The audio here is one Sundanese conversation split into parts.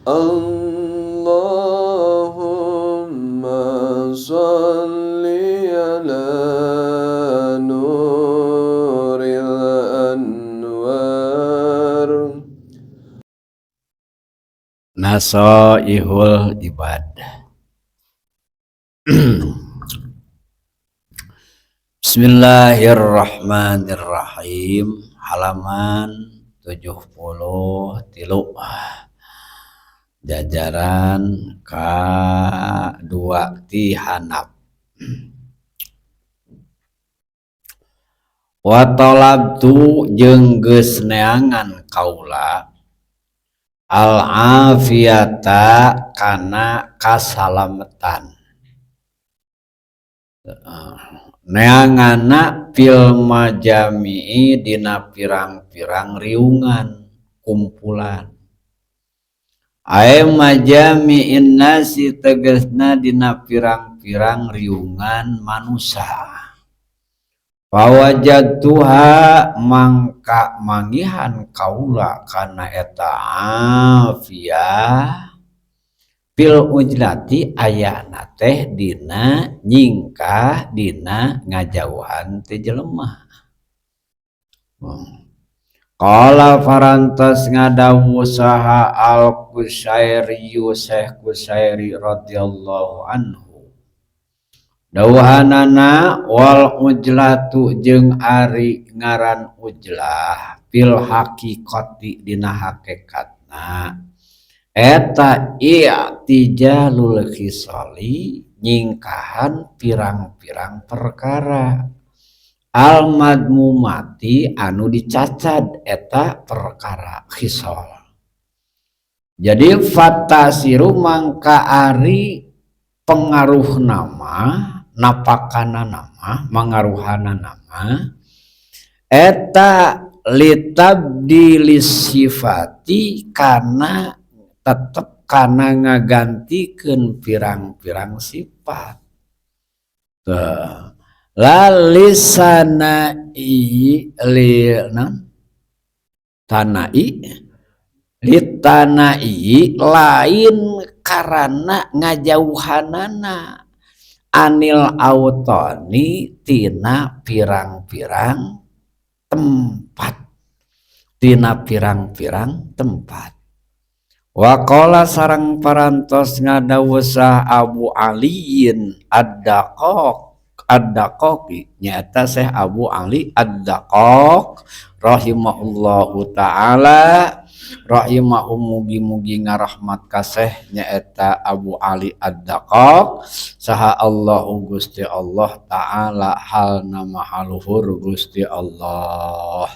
اللهم صل على نور الأنوار. Nasoihul Ibad. Bismillahirrahmanirrahim. Halaman 73, jajaran K2 ti handap. Wa talabtu jeung geus neangan kaula al afiyata kana kasalametan, neanganna fil majami'i dina pirang-pirang riungan kumpulan, ae majami'in nasi tegasna dina pirang-pirang riungan manusia. Fawajadtuha mangka mangihan kaula kana eta afiyah fil ujlati ayana teh dina nyingkah dina ngajauhan ti jelema. Qala farantos ngadawuh saha al-Qusyairi Syekh Qusyairi radhiyallahu anhu, dawuhanana wal ujlatu jeung ari ngaran ujlah fil haqiqati dina hakikatna eta i'tijalul khisali nyingkahan pirang-pirang perkara al madmumati anu dicacad eta perkara khisal. Jadi fatasiru mangka ari pengaruh nama napakana nama mangaruhana nama eta litabdilis sifati kana tetep kana ngagantikeun pirang-pirang sifat. Tuh. La lisana i li non tanai litanai lain karena ngajauhanana anil autoni tina pirang-pirang tempat, tina pirang-pirang tempat. Waqala sareng parantos ngadawuh Abu Aliin Ad-Daqaq Ad-Daqaqi nyaeta Syekh Abu Ali Ad-Daqaq rahimahullahu taala, rahimahu mugi-mugi ngarahmat ka Syekh nyaeta Abu Ali Ad-Daqaq saha Allahu Gusti Allah taala halna maha luhur Gusti Allah.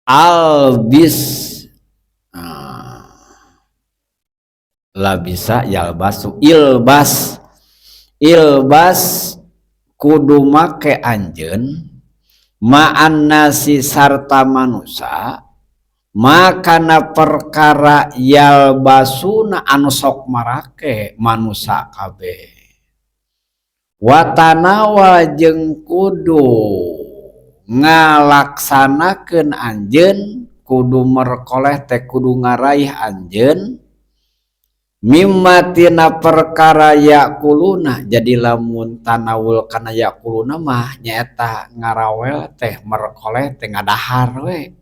Albis labisa yalbasu ilbas ilbas kudu make anjeun ma'an nasi sarta manusa makana perkara yalbasuna anu sok marake manusa kabeh. Watanawa jeung kudu ngalaksanakeun anjeun kudu merkoleh teh kudu ngaraih anjeun mimma tina perkara yakuluna. Jadi lamun tanawul kana yakuluna mah nyaeta ngarawel teh merkoleh teh ngadahar we.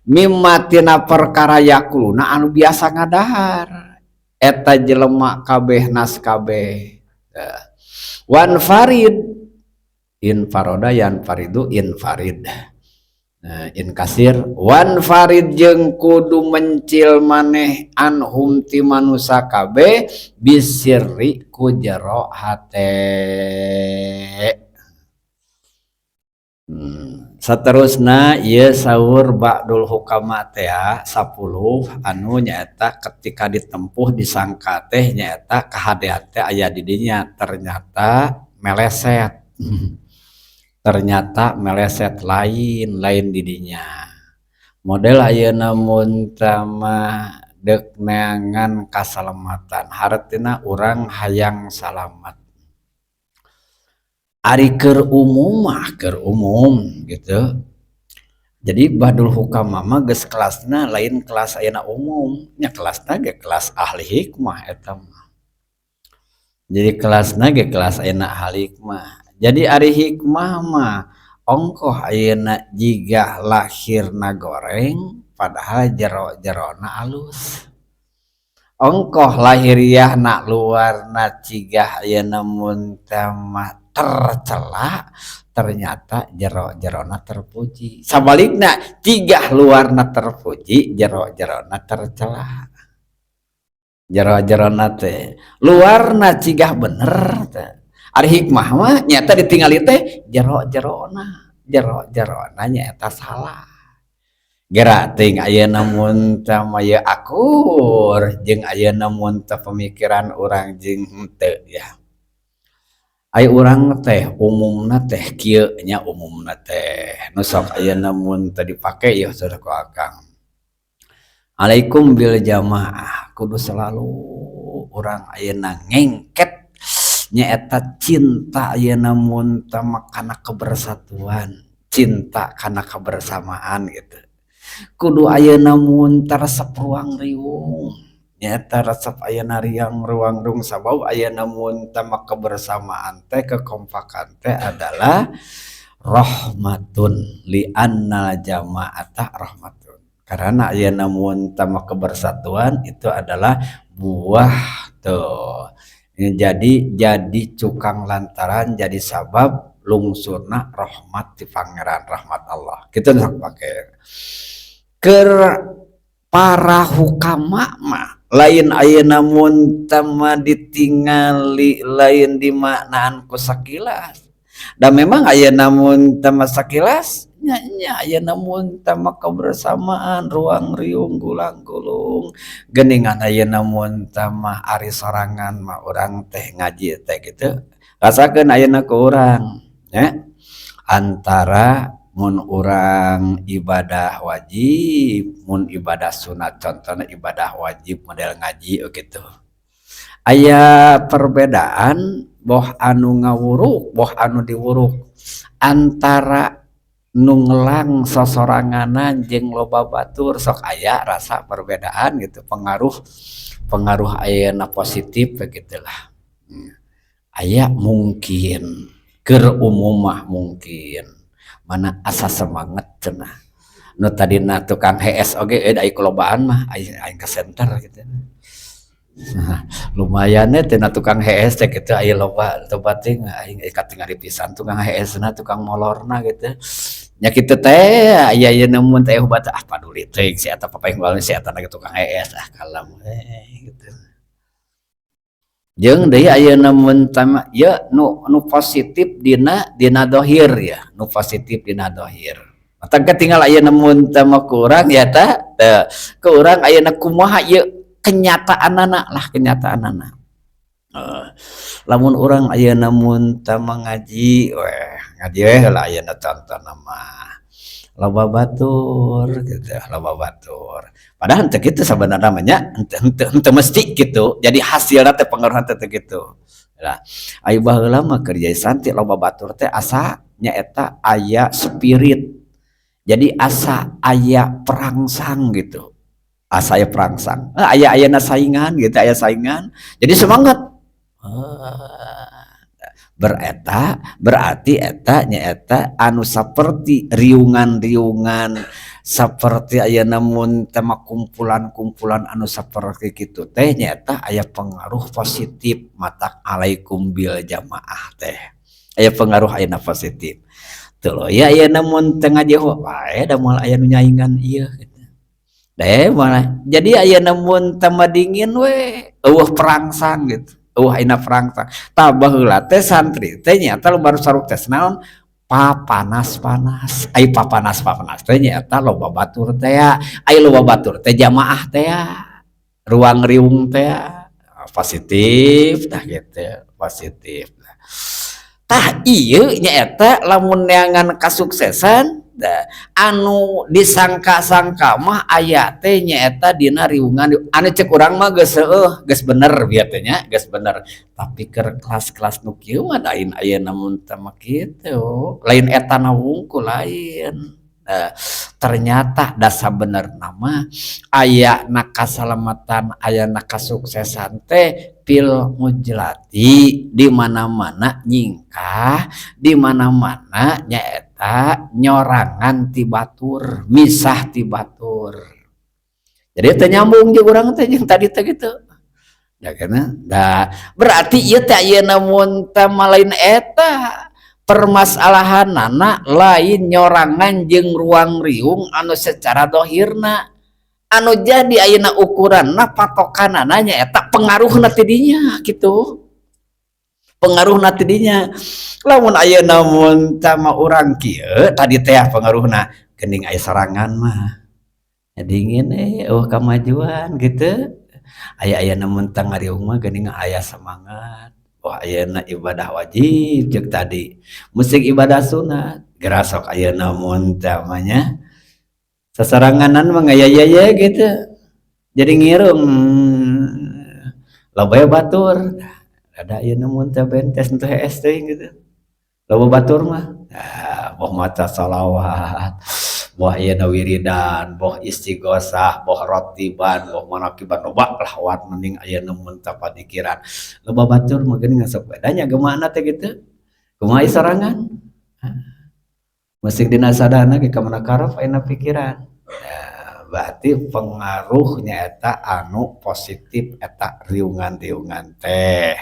Mimma tina perkara yakuluna anu biasa ngadahar eta jelema kabeh nas kabeh. Wan farid in faroda yan faridu in farid. Nah, in kasir wan farid jeung kudu mencil maneh anhum ti manusa kabeh bisirri ku jero hate. Saterusna ieu saur ba'dul hukama teh 10 anu nyaeta ketika ditempuh disangka teh nyaeta kahadean teh aya di dinya ternyata meleset. Ternyata meleset lain lain di dinya. Model ayeuna mun tama deuk neangan kasalamatan hartina urang hayang salamet. Ari keur umum mah, keur umum gitu. Jadi ba'dul hukama mah geus kelasna lain kelas ayeuna umum nya, kelasna ge kelas ahli hikmah eta mah. Jadi kelasna ge kelas ayeuna ahli hikmah. Jadi ari hikmah mah ongkoh ayeuna jiga lahirna goreng, padahal jero-jerona alus. Ongkoh lahiriahna, luarna cigah ayeuna mun teh mah tercela, ternyata jero-jerona terpuji. Sabalikna, cigah luarna terpuji, jero-jerona tercela. Jero-jerona teh luarna cigah bener teh. Ari hikmah mah nyata ditingali teh jero-jerona, jero-jerona nyaeta salah. Gera teuing ayeuna mun teh mah ye akur jeung ayeuna mun teh pemikiran urang jeung henteu ya. Ai urang teh umumna teh kieu nya, umumna teh nu sok ayeuna mun teh dipake ieu saudara ku akang. Alaikum bil jamaah, kudu selalu urang ayeuna ngengket nyaeta cinta ayeuna mun teh mah kana kebersatuan, cinta kana kebersamaan gitu. Kudu ayeuna mun teh resep ruang riung, nyaeta resep ayeuna riang ruang riung, sabab ayeuna mun teh mah kebersamaan teh, kekompakan teh adalah rahmatun, li'annal jama'ata rahmatun. Karena ayeuna mun teh mah kebersatuan itu adalah buah tuh. Jadi cukang lantaran jadi sabab lungsurna rahmat di Pangeran, rahmat Allah. Kitu sok pake. Keur para hukama mah lain ayeuna mun teh mah ditingali, lain dimaknaan ku sakilas. Da memang ayeuna mun teh mah sakilas nya nya ayeuna mun teh mah kebersamaan ruang riung gulang gulung geuningan. Ayeuna mun teh mah ari sorangan mah urang teh ngaji teh kitu. Rasakeun ayeuna ku urang nya, antara mun urang ibadah wajib, mun ibadah sunat, contohna ibadah wajib model ngaji kitu, aya perbedaan boh anu ngawuruk boh anu diwuruk, antara nu ngelang sosoranganan jeung loba batur, sok aya rasa perbedaan gitu. Pengaruh pengaruh ayeuna positif begitulah aya. Mungkin keur umum mah mungkin mana asa semangat cenah, nu tadina tukang hees oge da kulobaan mah aing ka center gitu. Nah, lumayan nya tina tukang hees teh kitu, aya loba loba teh aing katingali pisan tukang heesna, tukang molorna gitu nya. Kitu teh aya aya mun teh obat, ah, paduli teuing si eta, papaing bae si eta tukang hees, ah, kalem we gitu. Jeung deui ayeuna mun tama ye nu nu positif dina dina dohir ya, nu positif dina dohir. Matak tinggal ayeuna mun teh mah kurang ya ta teu ke urang ayeuna kumaha ieu kenyataanana lah, kenyataanana. Lamun urang ayeuna mun teh ngaji weh, ngaji weh lah ayeuna contohna mah loba batur gitu, loba batur, padahal henteu kitu sabenerna mah nya, henteu henteu henteu mesti kitu. Jadi hasilna teh, pengaruhna teh teu kitu lah. Aya baheula mah keur jadi santri, loba batur teh asa nyaeta aya spirit, jadi asa aya perangsang gitu, asa aya perangsang, aya ayana saingan gitu, aya saingan jadi semangat. Bereta berarti eta nyaeta anu saperti riungan-riungan, seperti ayeuna mun tema kumpulan-kumpulan anu saperti kitu teh nyaeta aya pengaruh positif. Matak alaikum bil jamaah teh aya pengaruh ayeuna positif. Teu ya ayeuna mun teu ngaji wae da moal aya nu nyaingan ieu gitu. Deh malah jadi ayeuna mun teu dingin we, eueuh perangsang gitu, eueuh ayeuna perangsang. Tah, baheula teh santri teh nyaeta baru saruk teh naon, papanas-panas. Ai papanas-panas teh nyaeta loba batur teh ya, ai loba batur teh jamaah teh ya, ruang riung teh positif tah gitu, positif. Tah, ieu nyaeta lamun neangan kasuksesan. Da, anu disangka-sangka mah aya teh nyaeta dina riungan anu cek urang mah geus heueuh, geus bener bieu teh nya, geus bener. Tapi keur kelas-kelas nu kieu mah lain ayeuna mun teh mah kitu, lain etana wungkul, lain. Nah, ternyata da sabenerna mah ayana kasalamatan, ayana kasuksesan teh fil mujlati, di mana-mana nyingkah, di mana-mana nyaeta nyorangan ti batur, misah ti batur. Jadi teu nyambung jeung urang teh jeung tadi teh gitu. Ya karena da berarti ieu teh ayeuna mun teh mah lain eta permasalahanana, lain nyorangan jeung ruang riung anu secara dohirna. Anu jadi ayeuna ukuranna, patokanana nyaeta pengaruhna ti dinya kitu, pengaruhna ti dinya. Lamun ayeuna mun teh mah urang kieu tadi teh pengaruhna geuning aya sorangan mah dingin, eh, euweuh kamajuan gitu. Aya ayeuna mun teh ngariung mah geuning aya semangat. Wah, ayeuna ibadah wajib ceuk tadi musik ibadah sunat geura sok. Ayeuna mun teh mah nya sasaranganan mah ngaya-yaya gitu, jadi ngirum loba batur. Ada ayeuna mun teh bentes teu hees teuing gitu, loba batur mah. Nah, boh maca sholawat, boh ayeuna wiridan, boh istighosah, boh rotiban, boh manakiban, loba lah wat mending ayeuna mun teh padikiran loba batur mah geuning sok bedanya gemana teh gitu. Kumaha sorangan musik dina sadana ge ka mana karep ayeuna pikiran. Nah, berarti pengaruhnya eta anu positif eta riungan-riungan teh.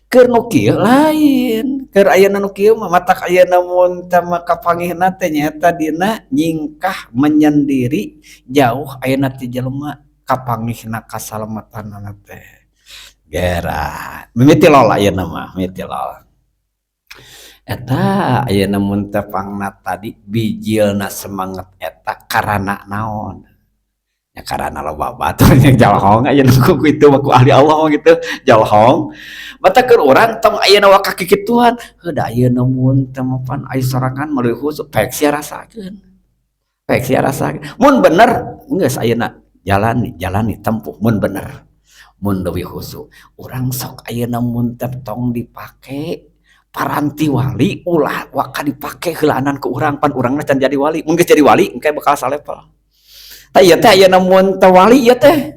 Keur nu kieu lain, keur ayeuna nu kieu mah matak ayeuna mun teh mah kapanggihna teh nyaeta dina nyingkah menyendiri jauh ayeuna ti jelema kapanggihna kasalamatanana teh. Gera mimiti lol ayeuna mah, mimiti lol. Eta ayeuna mun teh pangna tadi bijilna semangat eta karana naon? Ya karana loba batur yang jalhong ayeuna ku kitu mah, ku ahli Allah mah gitu jalhong. Matak keur urang tong ayeuna waka kikituan, heuh, da ayeuna mun teh mah pan aya sorangan meuleuh khusyuk pek sia rasakeun. Pek sia rasakeun. Mun bener geus ayeuna jalani, jalani, tempuh mun bener. Mun leuwih khusyuk urang sok ayeuna mun teh tong dipake paranti wali, ulah waka dipake heulaanan ku urang, pan urangna can jadi wali. Mun geus jadi wali engke bakal salevel. Tah, ieu teh ayeuna mun teh wali ieu teh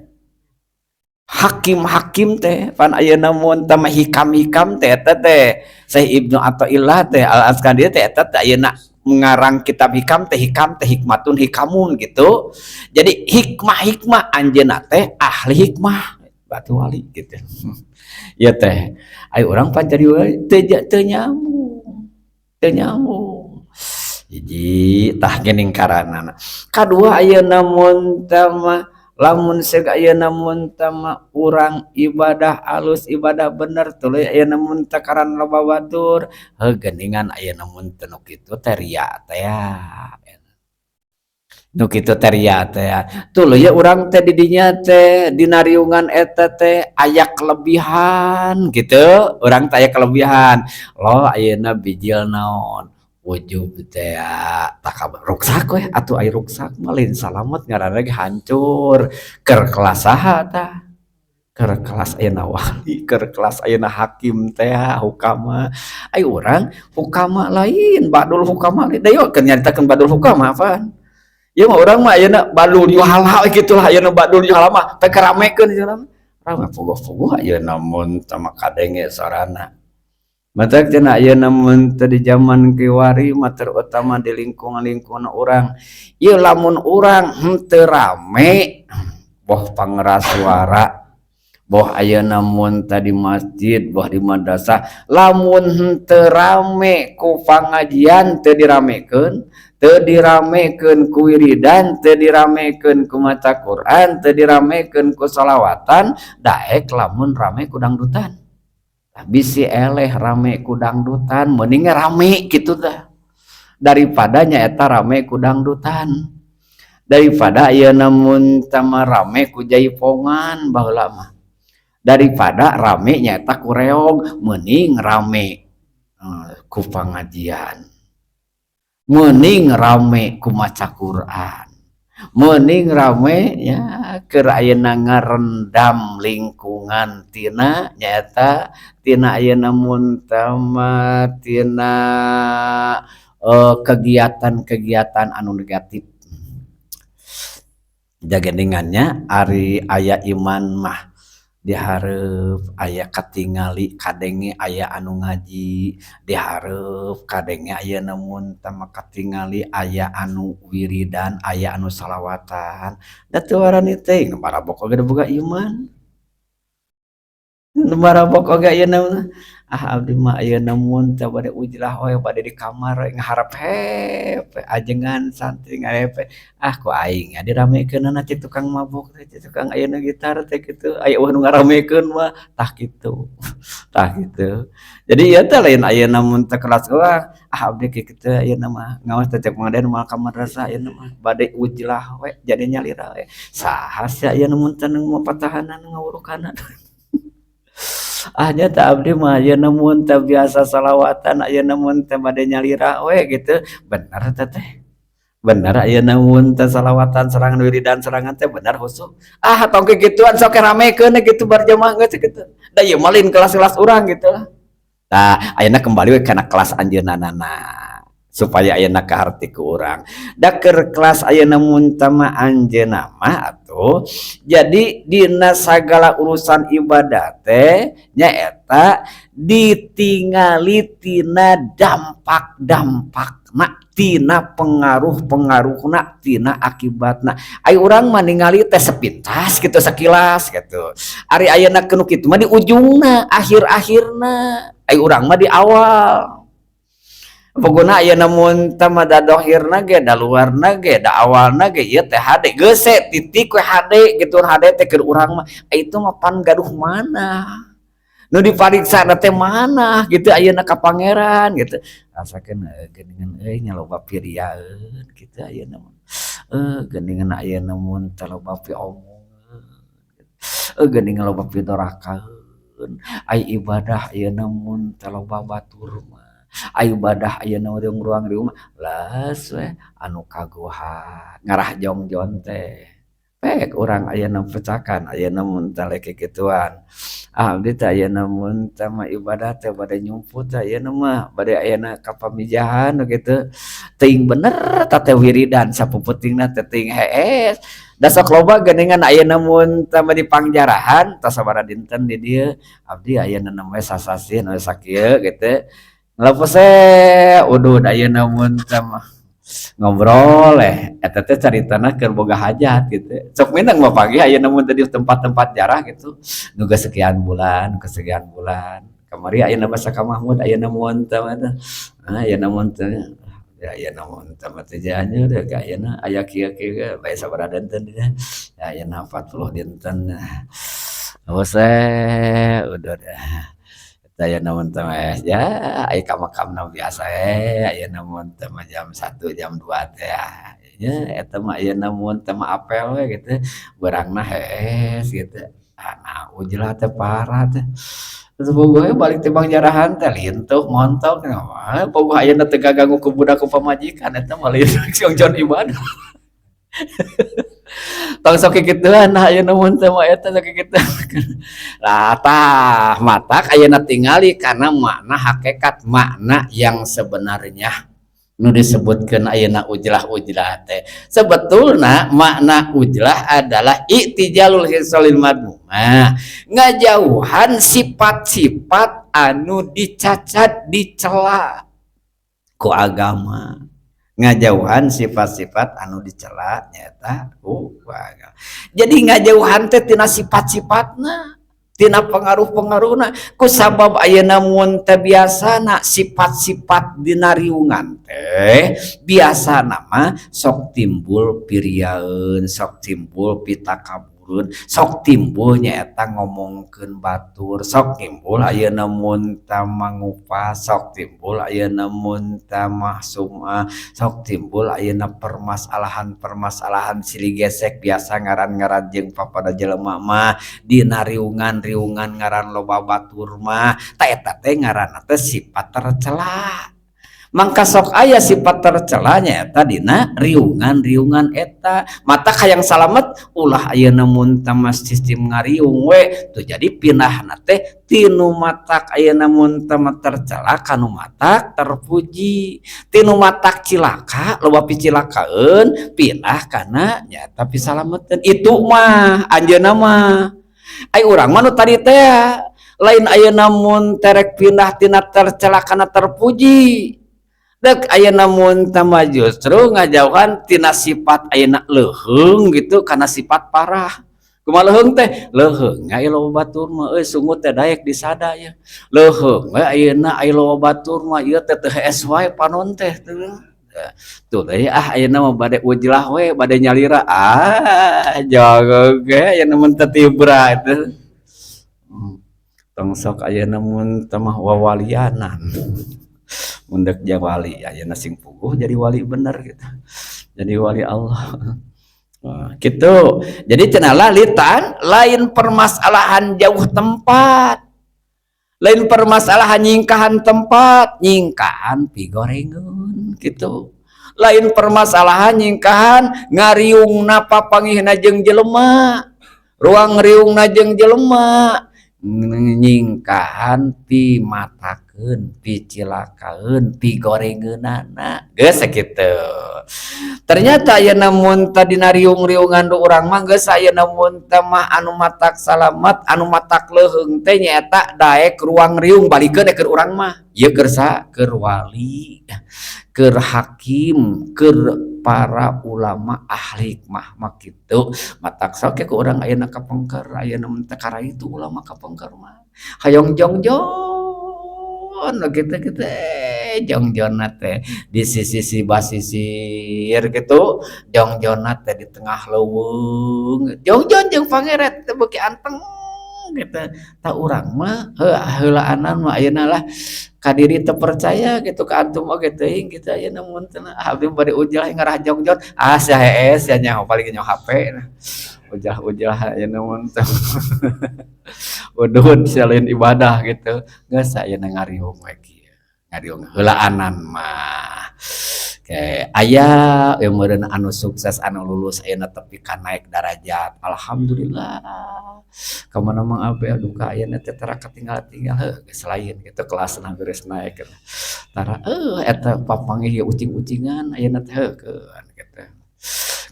hakim-hakim teh pan ayeuna mun teh mah hikam-hikam teh eta teh Syekh Ibnu Athaillah teh Al Askandari teh eta teh ayeuna mengarang kitab hikam teh, hikam teh hikmatun hikamun gitu. Jadi hikmah-hikmah anjeunna teh ahli hikmah, berarti wali gitu ya teh. Ayo urang pan jadi wali teu, teu nyambung, teu nyambung. Hiji tah geuning karanana. Kadua, ayeuna mun teh mah lamun seuk ayeuna mun teh mah urang ibadah alus, ibadah bener, tuluy ayeuna mun teh karana loba batur, heuh, geuningan ayeuna mun teh nu kitu teh ria teh ya, nu kitu teh ria teh ya. Tuluy ya urang teh di dinya teh dina riungan eta teh aya kelebihan gitu, urang teh aya kelebihan lo ayeuna bijil naon ujub teh takabur ruksak we atuh. Aya ruksak mah lain salamet ngaranna ge, hancur. Keur kelas saha tah? Keur kelas ayeuna wali, keur kelas ayeuna hakim teh, hukama. Ai urang hukama lain, badul hukama lain da, keur nyaritakeun badul hukama apaan. Ieu mah urang mah ayeuna badul juhala kitu lah. Ayeuna badul juhala mah teh keramekeun cenah, rame puguh-puguh ayeuna mun teh mah kadenge sorana. Matak cenah ayeuna mun teh di zaman kiwari mah, terutama di lingkungan-lingkungan urang ieu, lamun urang henteu rame, boh pangeras suara, boh ayeuna mun teh di masjid, boh di madrasah, lamun henteu rame ku pangajian, teu diramekeun, teu diramekeun ku wiridan, teu diramekeun ku maca Quran, teu diramekeun ku sholawatan, daek lamun rame ku dangdutan. Bisi eleh rame ku dangdutan, mending rame kitu tah daripada nyaeta rame ku dangdutan, daripada ayeuna mun teh mah rame ku jaipongan baheula mah, daripada rame nyaeta ku reog, mending rame ku pangajian. Mending rame ku maca Quran, mending rame ya keur ayeuna ngarendam lingkungan tina nyaeta tina ayeuna muntama tina kegiatan-kegiatan anu negatif. Jageningannya ari aya iman mah dihareup aya katingali kadenge aya anu ngaji, dihareup kadenge ayeuna mun teh katingali aya anu wiridan, aya anu salawatan, da teu warani teuing marabok oge boga iman. Nu marabok oge ayeuna mah, ah abdi mah ayeuna mun teh bade ujlah we, bade di kamar we ngaharep hep ajengan santri ngarepe, ah ku aing diramekeunana cek tukang mabok teh, cek tukang ayeuna gitar teh kitu, aya euweuh nu ngaramekeun mah, tah kitu, tah kitu. Jadi ieu teh lain ayeuna mun teh kelas urang, ah abdi kitu ayeuna mah ngaos teh cek Mang Den moal ka madrasah ayeuna mah bade ujlah we jadi nyalira we. Saha sia ayeuna mun teh nu mapatahanan ngawurukanan. Ah nya teh abdi mah ayeuna mun teh biasa salawatan, ayeuna mun teh bade nyalira we gitu. Bener teh teh. Bener ayeuna mun teh salawatan sorangan, wiridan sorangan teh bener khusyuk. Ah tong kikituan, sok ramekeun kitu berjamaah geus kitu. Da ieu mah lain kelas-kelas urang gitu lah. Tah ayeuna kembali we kana kelas anjeunna supaya ayeuna kaharti ku urang. Da keur kelas ayeuna mun teh mah anjeunna mah atuh jadi dina sagala urusan ibadah teh nyaeta ditingali tina dampak-dampakna, tina pengaruh-pengaruhna, tina akibatna. Ai urang mah ningali teh sepintas gitu, sakilas gitu. Ari ayeuna nu kitu mah di ujungna, akhir-akhirna. Ai urang mah di awal. Pokona ayeuna mun teh mah da dohirna ge, da luarna ge, da awalna ge ieu teh hade geus titik we hade gitu, hade teh keur urang mah. Itu mah pan gaduh mana nu dipariksa teh mana gitu ayeuna ka pangeran gitu. Rasakeun geuningan euy nya loba piriaeun kitu ayeuna mah. Geuningan ayeuna mun teh loba piomongeun. Geuningan loba pidorakaeun. Ai ibadah ayeuna mun teh loba batur mah. Ai ibadah ayeuna ruang riung mah leus we anu kaguha ngarah jongjon teh. Pek urang ayeuna pecakan ayeuna mun teh lek kikituan. Ah abdi teh ayeuna mun teh mah ibadah teh bade nyumput teh ayeuna mah bade ayeuna ka pamijahan kitu. Teuing bener tah teh wiridan sapeupetingna teh teuing hees. Da sok loba geuningan ayeuna mun teh mah di pangjarahan tos sabaraha dinten di dieu abdi ayeuna nembe sasasih nu sakieu kitu. Ngelepes udud ayeuna mun teh mah ngobrol eta teh caritana keur boga hajat gitu. Sok minang mah pagi ayeuna mun teh di tempat-tempat jarah gitu. Nu geus sekian bulan, geus sekian bulan. Kamari ayeuna mah Saka Mahmud ayeuna mun teh mah teh. Ayeuna mun teh ya ayeuna mun teh mah teh janya ge ayeuna aya kieu-kieu bae sabaraha dinten ya. Ayeuna 40 dinten. Geus udud. Ayeuna mun teh mah ya ai ka makamna biasa ayeuna mun teh mah jam 1 jam 2 teh nya eta mah ayeuna mun teh mah apel we gitu, beurangna hees gitu. Ah ujlah teh parah teh. Terus bogoh balik ti pangjarahan teh lintuh montok, bogoh ayeuna teu kaganggu ku budak ku pamajikan eta mah lain jongjon ibadah. Tong sok kikituan ayeuna mun teh mah eta sok kikituan. Lah tah matak ayeuna tingali kana makna hakikat, makna yang sebenarnya nu disebutkeun ayeuna ujlah-ujlah teh. Sebetulna makna ujlah adalah i'tizalul khisalil madmumah, ngajauhan sifat-sifat anu dicacat, dicela ku agama. Ngajauhan sifat-sifat anu dicela nyaeta ku agama. Jadi ngajauhan teh tina sifat-sifatna, tina pengaruh-pengaruhna. Ku sabab ayeuna mun teh biasana sifat-sifat dina riungan teh biasana mah sok timbul piriaeun, sok timbul pitakabureun, sok timbul nyaeta ngomongkeun batur, sok timbul ayeuna mun teh mangupas, sok timbul ayeuna mun teh mahsumah, sok timbul ayeuna permasalahan-permasalahan silih gesek biasa ngaran-ngaran jeung papada jelema mah dina riungan-riungan ngaran loba batur mah, ta eta teh ngaranna teh sifat tercela. Mangka sok aya sifat tercelanya eta dina riungan-riungan eta. Mata hayang salamet ulah ayeuna mun tama sistem ngariung we tuh. Jadi pindah teh tinu matak ayeuna mun tama tercela kanu matak terpuji, tinu matak cilaka, loba picilakaeun, pindah kana nyata pisalameteun. Itu mah anjeunna mah. Ai urang mah nu tadi teh lain, ayeuna mun terek pindah tina tercela kana terpuji. Dek ayeuna mun tama justru ngajauhan tina sifat ayeuna leuheung gitu kana sifat parah. Kumaha leuheung teh? Leuheung aya loba batur mah euy, sungut teh daek disada ya. Leuheung we ayeuna aya loba batur mah, ieu teh teu hees wae panon teh. Tuh deui ah, ayeuna mah bade ujlah we, bade nyalira ah jago ge ayeuna mun teu tibra itu. Tong sok ayeuna mun teu mah wawalianan. Mun deuk wali ayeuna sing puguh jadi wali bener gitu. Jadi wali Allah. Nah, gitu. Jadi cenah litan lain permasalahan jauh tempat. Lain permasalahan nyingkahan tempat, nyingkahan pigorengeun gitu. Lain permasalahan nyingkahan ngariungna papanggihna jeung jelema. Ruang riungna jeung jelema, nyingkahan pimatakeun, picilakaeun, pigorengeunana. Geus sakitu. Ternyata ayeuna mun tadi riung-riungan du urang mah geus, ayeuna mun teh mah anu matak salamet, anu matak leuheung teh nyaeta daek ruang riung balikeun keur urang mah. Ieu keur saha? Keur wali, keur hakim, keur para ulama ahli hikmah mah kitu. Matak sok ku urang ayeuna kapengker, ayeuna mun teh itu ulama kapengker mah. Hayang jongjon kitu kitu, jongjonna teh di sisi basisir gitu, jongjonna teh di tengah leuweung, jongjon jeung pangeret teh beuki anteng gitu. Tah, urang mah heulaanan mah ayeuna lah kadiri teu percaya gitu ka antum oge teuing gitu. Ayeuna mun teh abdi bade ujlah ngarah jongjon ah sia hees sia nyaho, paling nyaho HP ujlah-ujlah. Ayeuna mun teh udud sia lain ibadah gitu. Geus, ayeuna ngariung we kieu, ngariung heulaanan mah. Oke, aya meureun anu sukses, anu lulus ayeuna tepi ka naik darajat, alhamdulillah. Kamana Mang Abel duka ayeuna teh tara katinggal-tinggal heuh, geus lain gitu, kelasna beres naik gitu. Tara eta papanggih ucing-ucingan ayeuna teh heukeun gitu.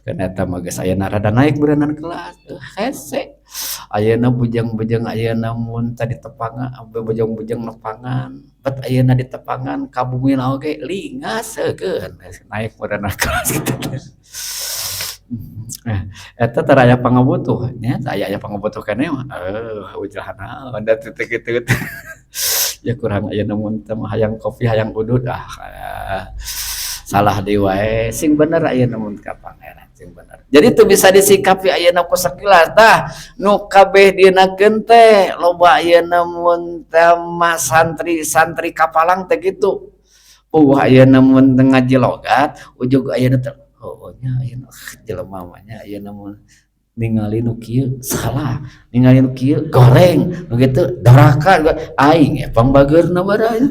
Keun eta mah geus ayeuna rada naik beureunan kelas, hese. Ayeuna bujang-bujang ayeuna mun tadi tepangan, bujang-bujang nepangan, bet ayeuna ditepangan ka bumina oge lingas, heukeun naik beureunan kelas kitu teh. Eta tara aya pangabutuh nya, aya aya pangabutuh keneh mah ujlah naon da teu kitu. Ya kurang ayeuna mun teh mah hayang kopi, hayang udud, ah salah deui wae. Sing bener ayeuna mun ka Pangeran sing bener. Jadi teu bisa disikapi ayeuna ku sakilas. Tah, nu kabeh dienakeun teh loba ayeuna mun teh mah santri-santri kapalang teh kitu. Puguh ayeuna mun teu ngaji logat ujug ayeuna teh heueuh nya, ayeuna jelema mah nya, ayeuna mun ningali nu kieu salah, ningali nu kieu goreng, nu kitu doraka, aing ge pangbageurna bae,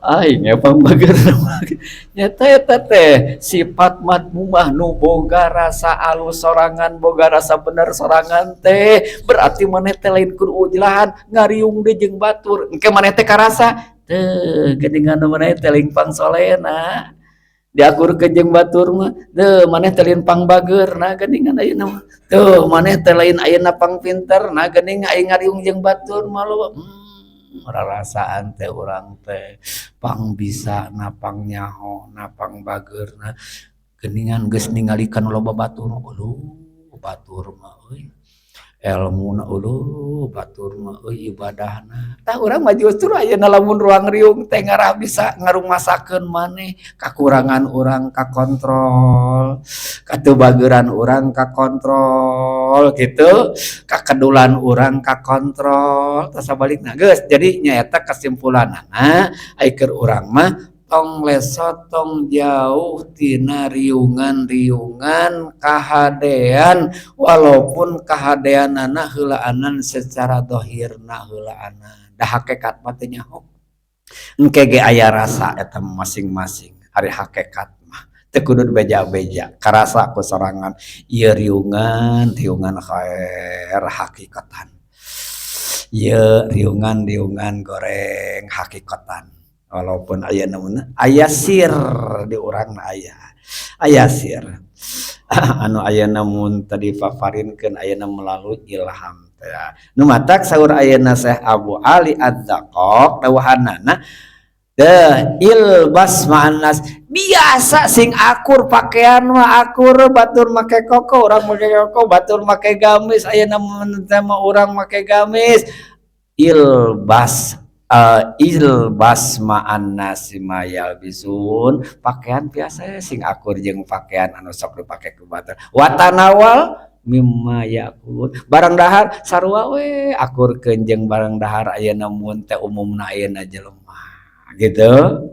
aing ge pangbageurna. Nyata eta teh sifat madmumah nu boga rasa alus sorangan, boga rasa bener sorangan teh. Berarti maneh teh lain kudu ujlahan, ngariung deui jeung batur engke maneh teh karasa teu geuningan maneh teh lain pangsolehna, diakurkeun jeung batur mah. Teu maneh teh lain pangbageurna geuningan ayeuna mah. Tuh, maneh teh lain ayeuna pangpinterna geuning aing ngariung jeung batur mah loba. Rarasaan teh urang teh pang bisa na, pang nyaho na, pang bageurna geuningan. Geus ningali kan loba batur, uluh batur mah euy elmuna, uluh batur mah euy ibadahna. Tah, urang mah justru ayeuna lamun ruang riung teh ngarah bisa ngarumasakeun maneh, kakurangan urang kakontrol, kateu urang kakontrol gitu, kakedulan urang kakontrol. Tah, sabalikna geus jadi nyaeta kesimpulanana ai keur urang mah tong lesot, tong jauh tina riungan-riungan kahadean, walaupun kahadeanana heulaanan secara dohirna heulaanan, da hakekat mah teu nyaho. Engke ge aya rasa eta masing-masing. Ari hakekat mah teu kudu beja-beja, karasa ku sorangan ieu riungan, riungan khair hakikatan. Ieu riungan, riungan goreng hakikatan. Walaupun aya namunna aya sir di urangna aya. Aya sir anu ayeuna mun tadi paparinkeun ayeuna melalui ilham teh. Nu matak saur ayeuna Syekh Abu Ali Az-Zaqaq dawuhanana deh ilbas ma'annas, biasa sing akur pakaian mah, akur batur make koko, urang make koko, batur make gamis, ayeuna mun teh mah urang make gamis. Ilbas ilbas ma'an nasi ma yalbisun, pakaian biasa sing akur jeung pakaian anu sok dipake ku batur. Watanawal mimma yakulun, barang dahar sarua we, akurkeun jeung barang dahar ayeuna mun teh umumna ayeuna jelema gitu.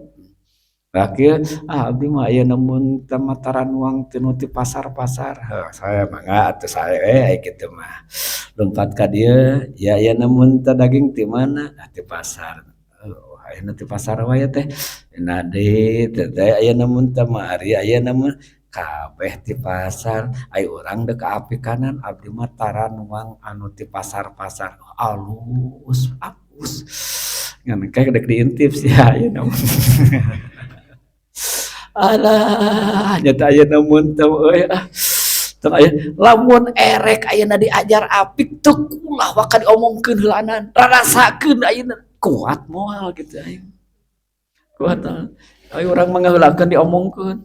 Kieu ah, abdi mah ayeuna mun teh mataran uang teu nu ti pasar-pasar. Heuh, saya mangga atuh, sae we kitu mah. Lompat ka dieu ya, ayeuna mun teh daging ti mana? Ah, ti pasar. Oh, ayeuna ti pasar wae teh. Nah deui teh ayeuna mun teh mah ari ayeuna mah kabeh ti pasar. Ai urang deuk kaapikanan, abdi mah tara nuang anu ti pasar-pasar, alus alus. Ngan engke deuk diintip sia ayeuna mah. Alah, nyata ayeuna mun teh euy ah. Teu aya lamun erek ayeuna diajar apik teu kulah waka diomongkeun heulanan, rarasakeun ayeuna kuat moal kitu aing. Kuat ai urang mah ngaheulakeun diomongkeun.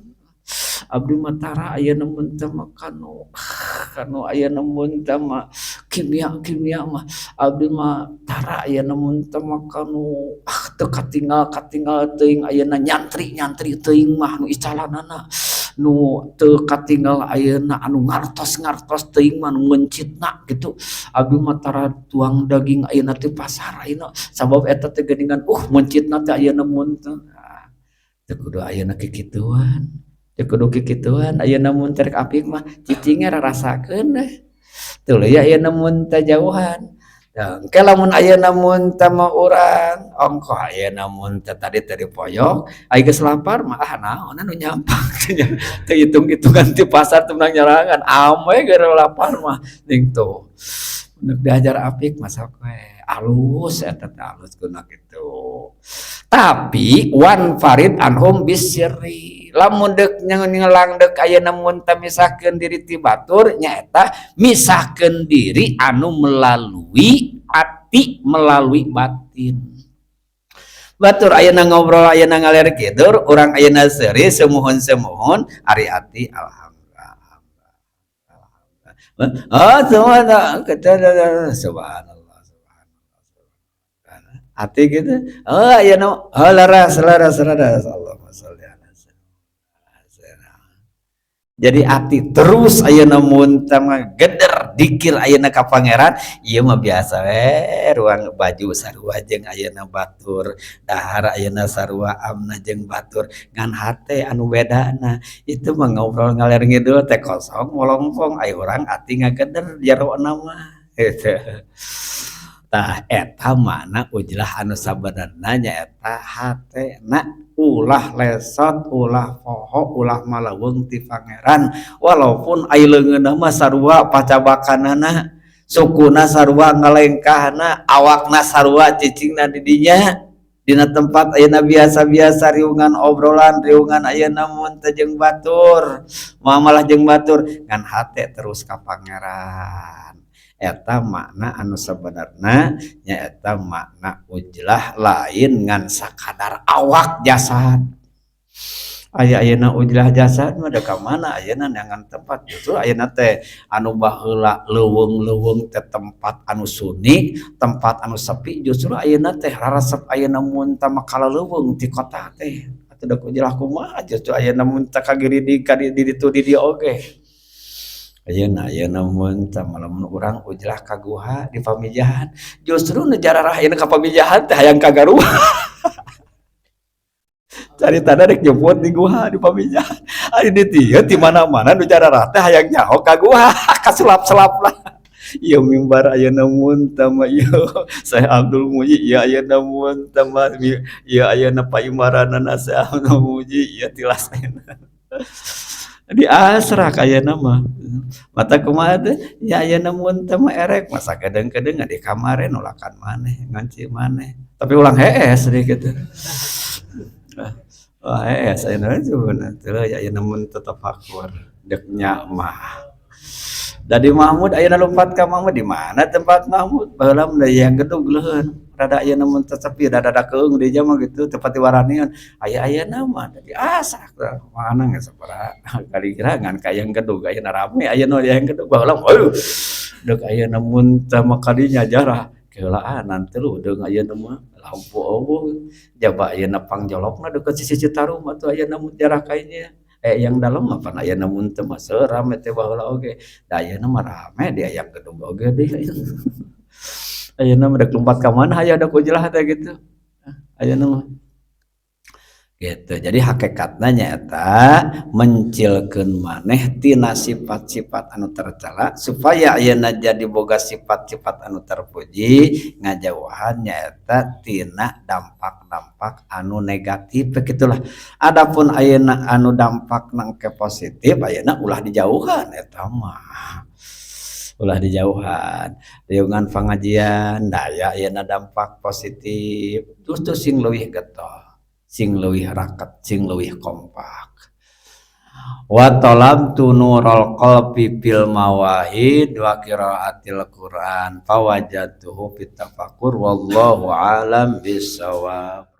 Abdi mah tara ayeuna mun teh mah kanu kanu ayeuna mun teh mah kimia-kimia mah, abdi mah tara ayeuna mun teh mah kanu ah teu katinggal-katinggal teuing ayeuna nyantri-nyantri teuing mah nu icalanana, nu teu katinggal ayeuna anu ngartos-ngartos teuing mah nu meuncitna gitu. Abdi mah tara tuang daging ayeuna ti pasar ayeuna, sabab eta teh geuningan meuncitna teh ayeuna mun teh. Teu kudu ayeuna kikituan. Teu kudu kikituan ayeuna mun teh rek apik mah cicing rarasakeun deh. Tuluy ayeuna mun teh jauhan. Engke lamun ayeuna mun teh mah urang ongkoh ayeuna mun teh tadi teh dipoyok, ai geus lapar mah ah naon anu nyampang teu hitung-hitungan ti pasar teu meunang nyarangan, ame geura lapar mah ning tuh. Deuk diajar apik mah sok we alus eta teh, alus guna kitu. Tapi wan farid anhum bisirri, lamun deuk ngelang deuk ayeuna mun teh misahkeun diri ti batur, nyaeta misahkeun diri anu melalui ati, melalui batin. Batur ayeuna ngobrol ayeuna ngaler kidur, urang ayeuna seuri semuhun-semuhun, ari ati alhamdulillah. Oh, semua subhanallah, subhanallah. Hati gitu. Oh, ayeuna oh laras laras laras, Allahumma sholli ala. Jadi ati terus ayeuna mun teh geder dikir ayeuna ka Pangeran, ieu mah biasa we, ruang baju sarua jeung ayeuna batur, dahar ayeuna sarua amna jeung batur, ngan hate anu bedana. Itu mah ngobrol ngaler ngidul teh kosong molongpong, ai urang ati ngageder jerona mah gitu. Tah, eta makna ujlah anu sabenerna nyaeta hatena ulah lesot, ulah poho, ulah maleuweung ti Pangeran, walaupun ai leungeunna mah sarua pacabakanana, sukuna sarua ngalengkahna, awakna sarua cicingna di dinya, dina tempat ayeuna biasa-biasa riungan obrolan, riungan ayeuna mun teh jeung batur, muamalah jeung batur, ngan hate terus ka Pangeran. Eta makna anu sebenarna, nyaeta makna ujlah lain ngan sakadar awak jasad. Aya ayeuna ujlah jasad mah da ka mana ayeuna neangan tempat, justru ayeuna teh anu baheula leuweung-leuweung teh tempat anu sunyi, tempat anu sepi, justru ayeuna teh rarasep ayeuna mun teh mah kalaleuweung ti kota teh. Atuh da ujlah kumaha, justru ayeuna mun teh kagiridig ka di ditu di dieu oge. Ayeuna ayeuna mun teh lamun urang ujlah ka guha di Pamijahan, justru nu jararah ayeuna ka Pamijahan teh hayang ka Garuha. Caritana rek nyumput di guha di Pamijahan. Ari di dieu ti mana-mana nu jararah teh hayang nyaho ka guha, kasulap-selap lah. Ieu mimbar ayeuna muntah mah ieu Syekh Abdul Muhyi, ieu ayeuna muntah mah ieu ayeuna paimaranana Syekh Abdul Muhyi, ieu tilas ayeuna. Di asrak ayeuna mah. Mata kumaha teh? Ya ayeuna muntah mah erek masa kedeung-kedeung di kamare nolakan maneh, nganci maneh. Tapi ulang hees deui kitu. Wah, hees ayeuna teu ayeuna mun tatafakur deuk nya mah. Da di Mahmud ayeuna lompat ka Mahmud, di mana tempat Mahmud? Baheula mah yang gedug leuheun. Rada ayeuna mun sepi, rada keung di mah gitu tempat diwaranian. Aya ayeuna mah di asak mana geus sabaraha kali kira ngan ka yang gedug ayeuna rame, ayeuna yang gedug. Baheula mah aduh, deuk ayeuna mun teh mah kadinya jarah keheulaan teu deung ayeuna mah lampu euweuh, jaba ayeuna pangjolokna deukeut sisi Citarum atuh ayeuna mun jarah kainya. Yang dalam mah pan ayeuna mun teu mah seueur rame teh baheula oge. Da ayeuna mah rame di aya gedung oge deui. Ayeuna mah dek lompat ka mana aya dek ujlah teh gitu. Ayeuna mah. Gitu. Jadi hakikatna nyaeta mencilkeun maneh tina sifat-sifat anu tercela supaya ayeuna jadi boga sifat-sifat anu terpuji, ngajauhan nyaeta tina dampak-dampak anu negatif begitulah. Adapun ayeuna anu dampakna engke positif, ayeuna ulah dijauhan eta mah. Ulah dijauhan. Riungan pangajian daya ayeuna dampak positif, terus tuh sing leuwih getol, sing leuwih raket, sing leuwih kompak. Wa talabtu nural qalbi fil mawahid wa qiraatil Qur'an fawajadtuhu fit tafakkur, wallahu alam bisawab.